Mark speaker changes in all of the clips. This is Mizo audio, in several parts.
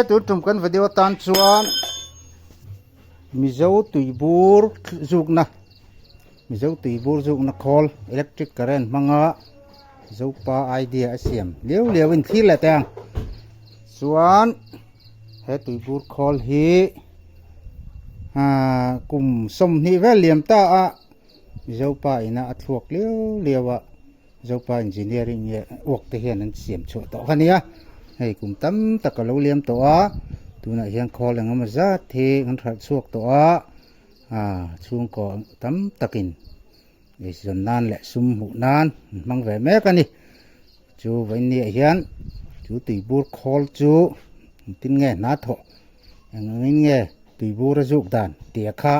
Speaker 1: tun tum kan video atan chuan Mizo tuibur zukna Mizo tuibur zukna khawl electric current hmanga Zopa idea a siam liau liau in thlir leh teh ang chuan he tuibur khawl hi ahh kum sawmhnih vel liam ta a Mizopa ina a thluak liau liau a. Zopa Engineering nge work te hian an siam chhuah tawh kha nia hei kum tam tak a lo liam tawh a tunah hian khawl eng emaw zat hi an hralh chhuak tawh a ah chhungkaw tam takin eizawn nan leh sum hmuh nan an hmang ve mek a ni chu vawinia hian chu tuibur khawl chu engtin nge hna thawh eng angin nge tuibur a zuk dan tih a kha.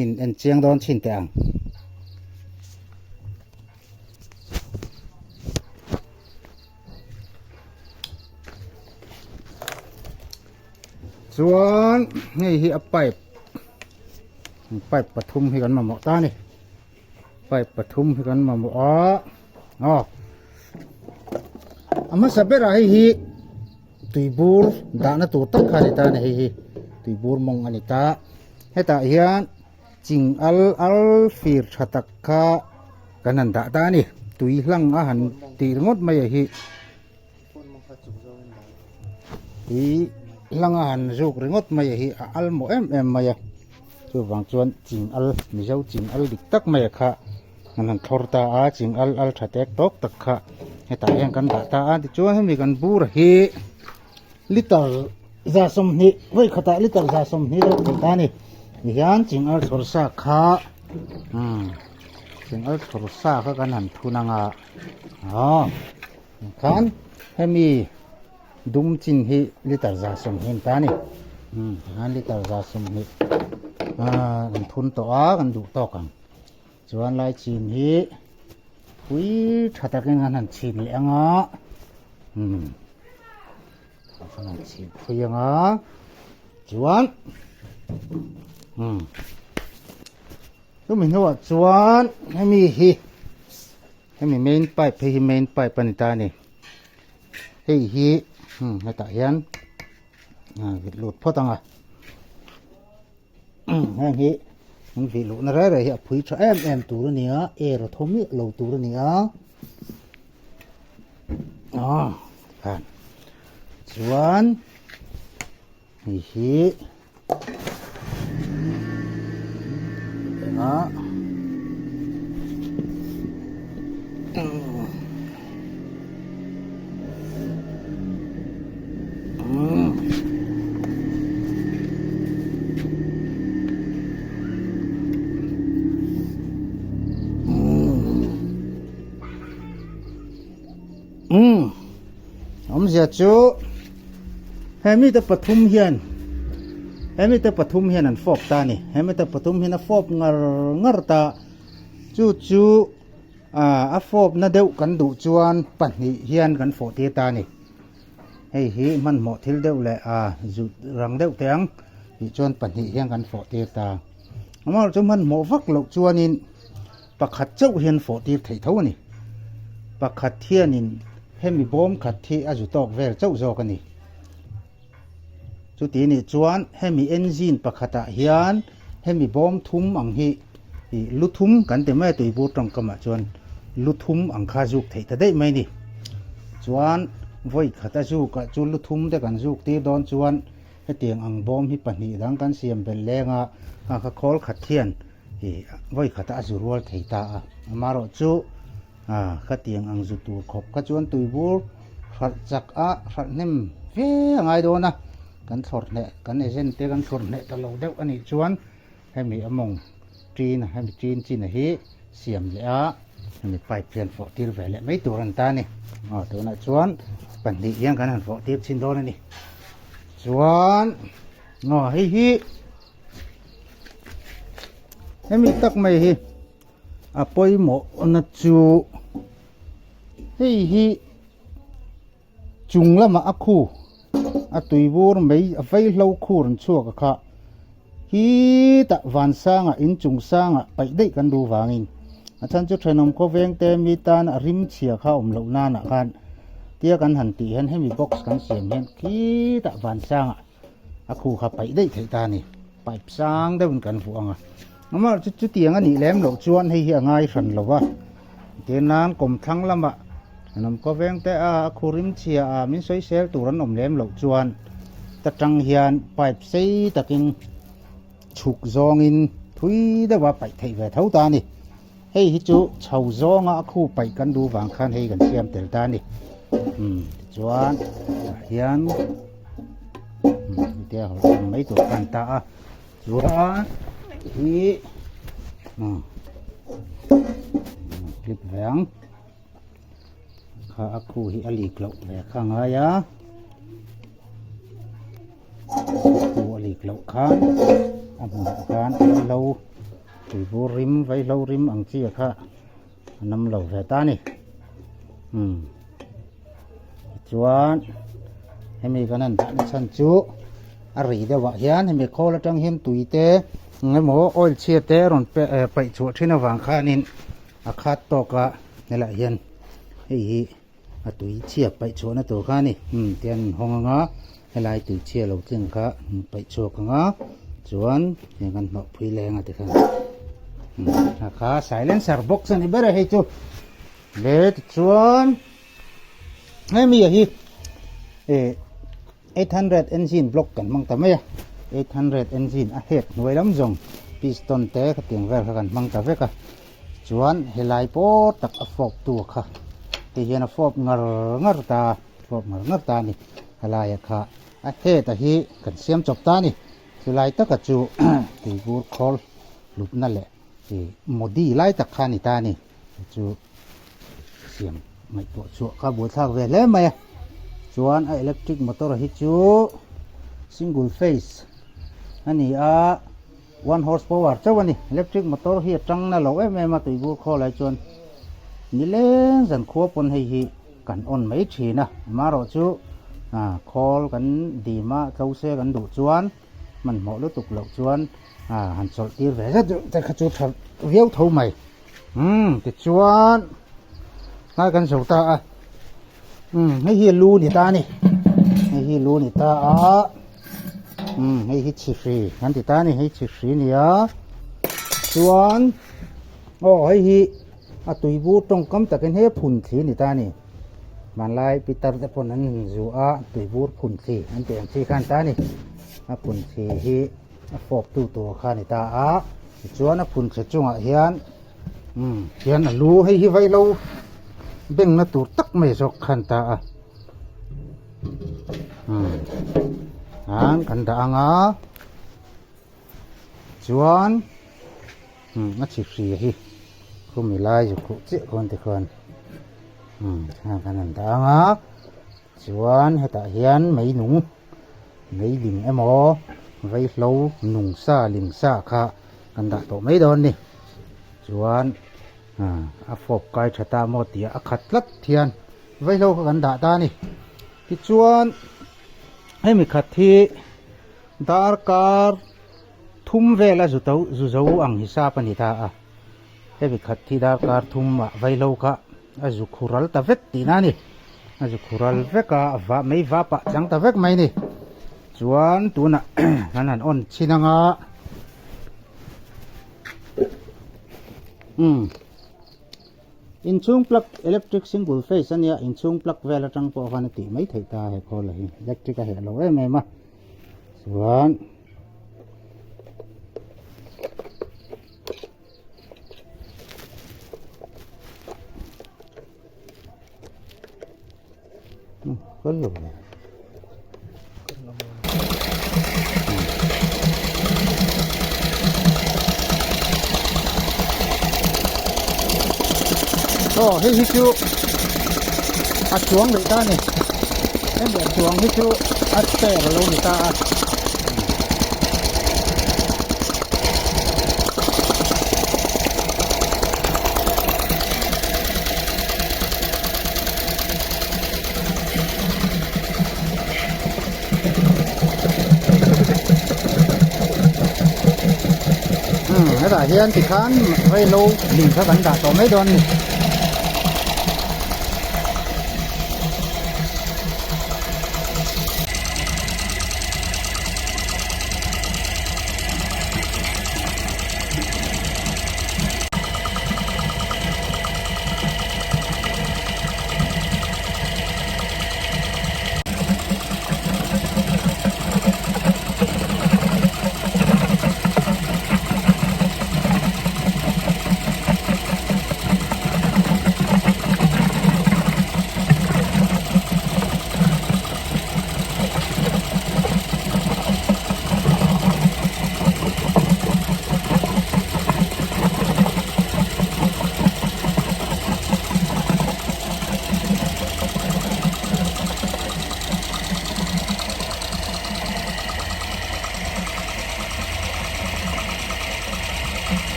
Speaker 1: In en chiang dawn chhin teh ang. Chuan hei hi a pipe pipe pathum hi kan mamawh ta a ni pipe pathum hi kan mamawh a aw a hmasa berah hei hi tuibur dahna tur tak kha a ni ta a ni hei hi tuibur mawng a ni ta. Hetah hian ching al al fir tha tak kha kan han dah ta a ni tui hlang a han tih ringawt mai a hi tui hlang a han zuk ringawt mai a hi a al mawh em em mai a chuvang chuan ching al mizo ching al dik tak mai a kha an han thlawr ta a ching al al tha tek tawk tak kha hetah hian kan dah ta a tichuan hemi kan bur hi. Liter za sawmhnih vawi khatah liter za sawmhnih deuh theih ta a ni tihian ching al chhawr sa kha umm ching al chhawr sa kha kan han thun ang a aw khan hemi dum chin hi liter za sawmhnih a ni ta a ni umm tikhan liter za sawmhnih ah kan thun tawh a kan duh tawk ang chuan lai chin hi pui tha takin kan han chhin leh ang a umm. Kan chhip phui anga chuan um chumi hnuah chuan hemi hi hemi main pipe hei hi main pipe a ni ta a ni hei hi um hetah hian a vit lut phawt ang a heng hi an vih luhna reng reng hi a phui tha em em tur a ni a air a thaw miah lo tur a ni a. Ah, khan. Chuan hei hi enga Umm awmzia chu he mite pathum hian he mite pathum hian an fawp ta a ni he mite pathum hian a fawp ngar ngar ta chu chu ah a fawp na deuh kan duh chuan pahnih hian kan fawh tir ta a ni hei hi hmanhmawh thil deuh leh ah zut rang deuh teh ang tih chuan pahnih hian kan fawh tir ta amaherawhchu hmanhmawh vak loh chuanin. Pakhat chauh hian fawh tir theih tho a ni. Pakhat hianin hemi bawm khat hi a zu tawk vel chauh zawk a ni. Chuti nih chuan hemi engine pakhatah hian hemi bawm thum ang hi ih lu thum kan ti mai a tuibur tawngkamah chuan lu thum ang kha zuk theih ta daih mai a ni. Chuan vawi khat a zukah chu lu thum te kan zuk tir dawn chuan hetiang ang bawm hi pahnih dang kan siam belh leng a, nghakha khawl khat hian Ih vawi khat a zu rual thei ta a, amaherawh chu ah khatiang ang zu tur khawp kha chuan tuibur hralh chak a hralh hnem ve a ngai dawn a, kan thlawr hneh kan agent te kan thlawr hneh ta lo deuh a nih chuan hemi a mawng ṭin a hemi ṭin chin a hi siam leh a hemi pipe hian fawh tir ve leh mai tur a ni ta a ni, aw tunah chuan pahnih hian kan han fawh tir chhin dawn a ni chuan aw hei hi. Hemi tak mai hi a pawimawh na chu hei hi chung lamah a khu a tui bur mai a vaihlo khur an chhuak a kha hi tah van sangah inchung sangah paih daih kan duh vangin a chhan chu thenawm khawveng te mi tan a rim chhia kha awm loh nanah khan. Tia kan han tih hian hemi box kan siam hian khitah vansangah a khu kha paih daih theih ta a ni. Pipe sang deuhin kan vuah ang a. Amah chu chutiang a nih lem loh chuan hei hi a ngai hran lo va. Tin nan kawmthlang lamah thenawm khawveng te a a khu rim chhia a min sawisel tur an awm lem loh chuan ta tang hian pipe sei takin chhuk zawngin thui deuha paih theih ve tho ta a ni. Hei hi chu chho zawnga a khu paih kan duh vang khan hei kan siam tel ta a ni. Umm tichuan tah hian umm tia hawlh awm mai tur khan ta a chuan hi umm clip ve ang kha a khu hi a lik loh ve kha a ngai a khu a lik loh khan a hmunah khan a lo. Tuibur rim vaihlo rim ang chi kha a nam lo ve ta a ni umm tichuan hemi kan han dah na chhan chu a rei deuh ah hian hemi khawl atang hian tui te eng emaw oil chhia te a rawn paih chhuah thin avang khanin a khat tawk a helaiah hian hei hi. A tui chhia paih chhuahna tur kha a ni umm tian an hawng anga helai tui chhia lo tling kha an paih chhuak anga chuan heng an hnawh phui leng a tikhan umm a kha silencer box a ni ber a hei chu le tichuan hemi a hi eh 800 engine block kan hmang ta mai a 800 engine a head hnuai lam zawng piston te khatiang vel kha kan hmang ta vek a. Chuan helai pawh tak a fawp tu kha ti hian a fawp ngar ngar ta fawp ngar ngar ta a ni helaia kha a head a hi kan siam chawp ta a ni chulai taka chu tuibur khawl hlutna leh ih modi lai tak kha a ni ta a ni chu siam ngaihtuah chhuah kha buaithlak ve hle mai a chuan a electric motor hi chu single phase a ni a. One horse power chauh a ni. Electric motor hi a tang na lo em em a tuibur khaw lai chuan nileng zan khua pawn hei hi kan on mai thin a. Amaherawh chu khawl kan dim a tlo se kan duh chuan hmanhmawh lutuk loh chuan han chawlh tir ve zet te kha chu tha viau tho mai. Umm tichuan ngai kan zo ta a. Umm hei hi lu ni ta a ni. Hei hi lu ni ta a. Umm hei hi chhihri kan ti ta a ni hei chhihri a ni a chuan aw hei hi a tuibur tawngkam takin hei a phun thli a ni ta a ni hmanlai pitar te pawn an zu a tuibur phun thli an tih ang chi kha a ni ta a ni a phun thli hi a fawp tu tur kha a ni ta a tichuan a phun thli chungah hian umm hian a lu hei hi vaihlo bengna tur tak mai zawk kha a ni ta a. An kan dah ang a chuan a chhi hri hi khumi lai zu khuh chiah khawn tikhuan kan han dah ang a chuan hetah hian mei nung mei ling emaw vaihlo nung sa ling sa kha kan dah tawh mai dawn a ni chuan a fawp kai tha ta maw tih a khat tlat hian. Vaihlo kha kan dah ta a ni. Tichuan hemi khat hi darkar thum vela zu to zu zo ang hisap a ni ta a. Hemi khat hi darkar thum ah vaihlo kha a zu khural ta vek tihna a ni. A zu khural vek a, a va mei va pah chang ta vek mai a ni. Chuan tunah kan han on chhin anga umm. Inchhung plug electric single phase a nia inchhung plug vel atang pawh khan a tih mai theih ta he khawl hi electric a heh lo em em a chuan kal lo ve. Aw hei hi chu a chuang leh ta a ni hemi a chuang hi chu a spare a lo ni ta a. Hetah hian tikhan vaihlo ling kha kan dah tawh mai dawn a ni.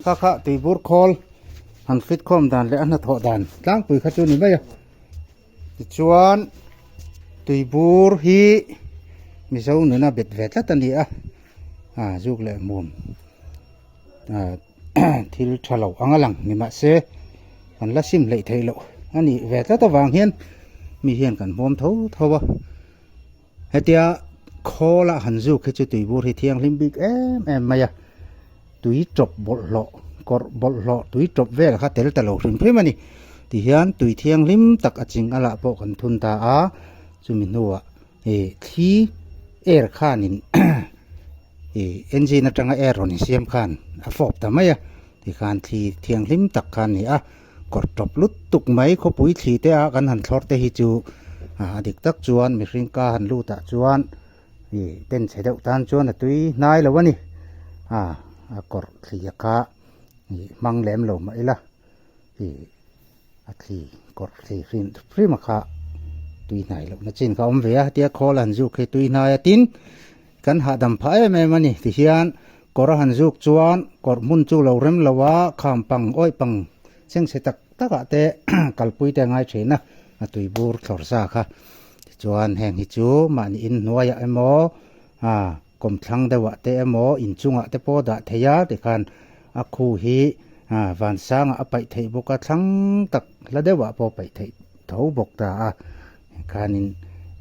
Speaker 1: Kha kha tuibur khawl han fit khawm dan leh a hnathawh dan tlangpui kha chu ni mai a. Tichuan tuibur hi Mizo nuna bet ve tlat a ni a, ah zuk leh hmuam ah thil tha lo ang a lang ni mahse kan la sim hleih theih loh a nih ve tlat avang hian mi hian kan hmuam tho tho a. Hetia khawl a han zuk hi chu tuibur hi thianghlim bik em em mai a, tui tawp bawlhhlawh kawrh bawlhhlawh tui tawp vel kha tel ta lo hrim hrim a ni. Tihian tui thianghlim tak a ching a lah pawh kan thun ta a, chumi hnuah ih thli air khanin ih engine atanga air rawn insiam khan a fawp ta mai a, tikhan thli thianghlim tak kha a ni a. Kawr tawp lut tuk mai khawpui thli te a kan han thlawr te hi chu a dik tak chuan mihring ka han lut ah chuan ih ten chhe deuh tan chuan a tui hnai lo a ni a a kawr thli a kha ih hmang lem lo mah ila ih a thli kawr thli hrim hrim a kha tui hnai loh na chin kha a awm ve a tia khawl a han zuk hi tui hnai a tin Kan hahdam phah em em a ni tihian kawr a han zuk chuan kawr hmun chu lo rem lo a, kham pang awih pang chengchhe tak tak ah te kalpui te a ngai thin a, a tui bur thlawr sa kha. Tichuan heng hi chu mahni in hnuaiah emaw ah kawmthlang deuhah te emaw inchungah te pawh dah thei a tikhan a khu hi ah vansangah a paih theih bawk a, thlang tak hla deuhah pawh paih theih tho bawk ta a. Khanin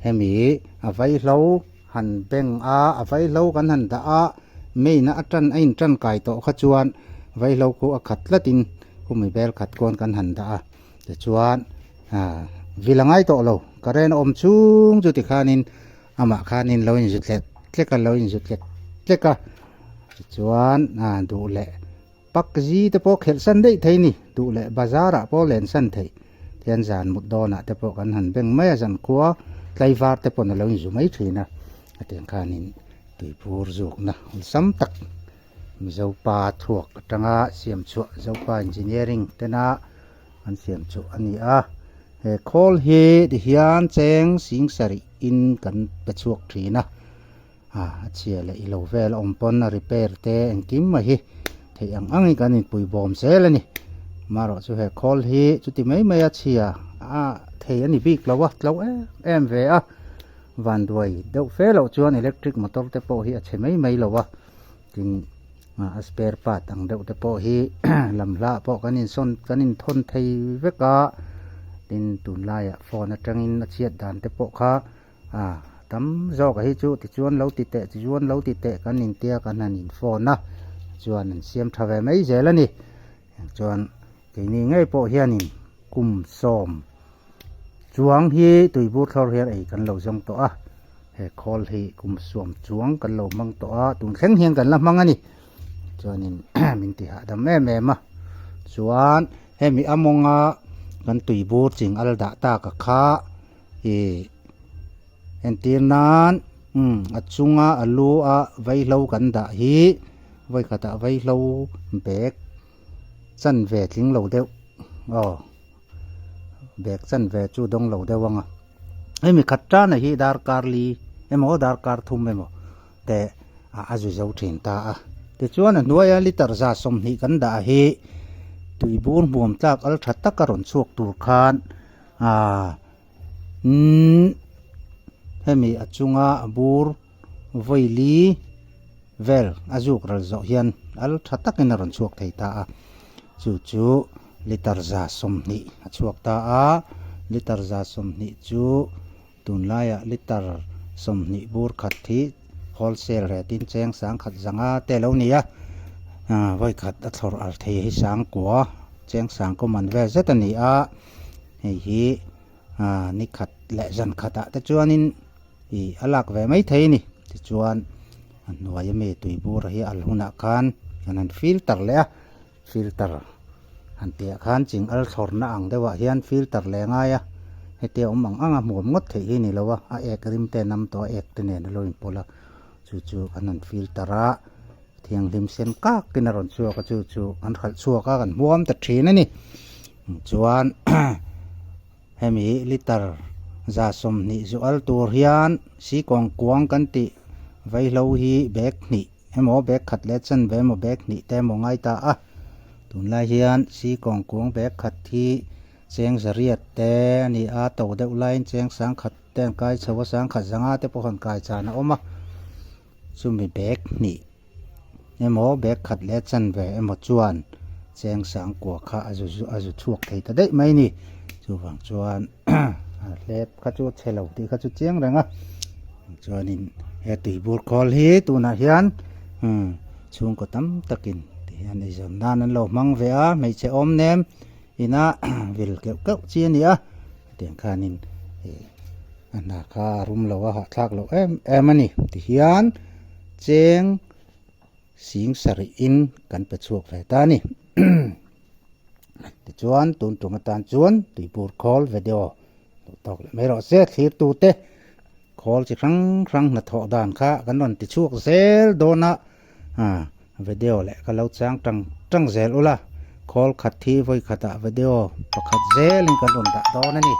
Speaker 1: hemi a vaihlo han beng a, a vaihlo kan han dah a, main a tan a in tan kai tawh kha chuan vaihlo khu a khat tlatin khumi bel khat kuan kan han dah a, tichuan ah vil a ngai tawh lo, current a awm chung chu tikhanin amah khanin lo inzu tlek tlek a, lo inzu tlek tlek a, tichuan ah duh leh. Pak zi te pawh khelh san daih thei ni, duh leh bazar ah pawh len san theih. Tihian zan mut dawn ah te pawh kan han beng mai a, zan khua tlaivar te pawn a lo inzu mai thin a. Hetiang khanin tuiphur zukna awlsam tak Mizopa thuak atanga siam chhuah Zopa Engineering tena an siam chu a ni a. He khawl hi tihian cheng sing sarih in kan pe chhuak thin a. A chhia leh ilo vel a awm pawn a repair te engkim mai hi theih ang ang in kan inpui bawm zel a ni. Amaherawh chu he khawl hi chuti mai mai a chhia a thei a ni bik lo a, tlo em em ve a, vanduai deuh fe loh chuan electric motor te pawh hi a chhe mai mai lo a, tin a spare part ang deuh te pawh hi lam hla ah pawh kan insawn kan inthawn thei vek a, tin tunlaiah phone atangin a chhiat dan te pawh kha. A tam zawk a hi chu tichuan lo ti teh tichuan lo ti teh kan intia kan han in phone a chuan an siam tha ve mai zel a ni chuan keini ngei pawh hianin kum sawm chuang hi tuibur thlawr hian ei kan lo zawng tawh a he khawl hi kum sawm chuang kan lo hmang tawh a tun thleng hian kan la hmang a ni chuanin min ti hahdam em em a chuan hemi a mawnga kan tuibur ching al dah tak a kha. Ih entir nan umm a chunga a lu a vaihlo kan dah hi vawikhatah vaihlo bag chanve tling lo deuh aw bag chanve chu dawng lo deuh ang a hemi khat tana hi darkar li emaw darkar thum emaw te a zu zo thin ta a tichuan a hnuaia liter za 20 kan dah hi tuibur hmuam tlak al tha taka rawn chhuak tur khan. Aaa umm hemi a chunga a bur vawili vel a zuk ral zawh hian al tha takin a rawn chhuak thei ta a chu chu litre 20 a chhuak ta a litre 20 chu tunlaiah litre 20 bur khat hi wholesale rate in cheng sangkhat zanga te a lo ni a aaa vawikhat a thlawr al thei hi sangkua cheng sangkaw man vel zet a ni a. Hei hi ah ni khat leh zan khatah te chuanin ih a lak ve mai thei a ni tichuan a hnuai ami tuibur hi al hunah khan kan han filter leh a filter han tihah khan ching al thlawrna ang deuhah hian filter leh a ngai a hetia awm ang ang a hmuam ngawt theih hi a ni lo a a ek rim te a nam tawh a ek te nen a lo inpawlh a chu chu kan han filter a thianghlim sen kakin a rawn chhuak a chu chu an hralh chhuak a kan hmuam ta thin a ni. Chuan hemi liter 20 zual tur hian sikawng kuang kan tih vaihlo hi bag hnih emaw bag khat leh chanve emaw bag hnih te emaw ngai ta a. Tunlai hian Sikawng kuang bag khat hi cheng zariat te a ni a, to deuh laiin cheng sangkhat te an kai chho a, sangkhat zanga te pawh han kai chan a awm a, chumi bag hnih emaw bag khat leh chanve emaw chuan cheng sangkua kha a zu a zu chhuak thei ta daih mai a ni. Chuvang chuan a hlep kha chu a chhe lo tih kha chu chiang reng a, chuanin he tuibur khawl hi tunah hian umm chhungkaw tam takin ti hian eizawn nan an lo hmang ve a, hmeichhe awm nem ina vil keuh keuh chi a ni a, hetiang khanin ih a hna kha a rum lo a hahthlak loh em em a ni tihian cheng sing sarih in kan pe chhuak ve ta a ni. Tichuan tun tum atan chuan tuipur khawl video duh tawk leh mai rawh se thlir tute khawl chi hrang hrang hnathawh dan kha kan rawn ti chhuak zel dawn a video leh ka lo chang tang tang zel ula khawl khat hi vawi khatah video pakhat zelin kan rawn dah dawn a ni.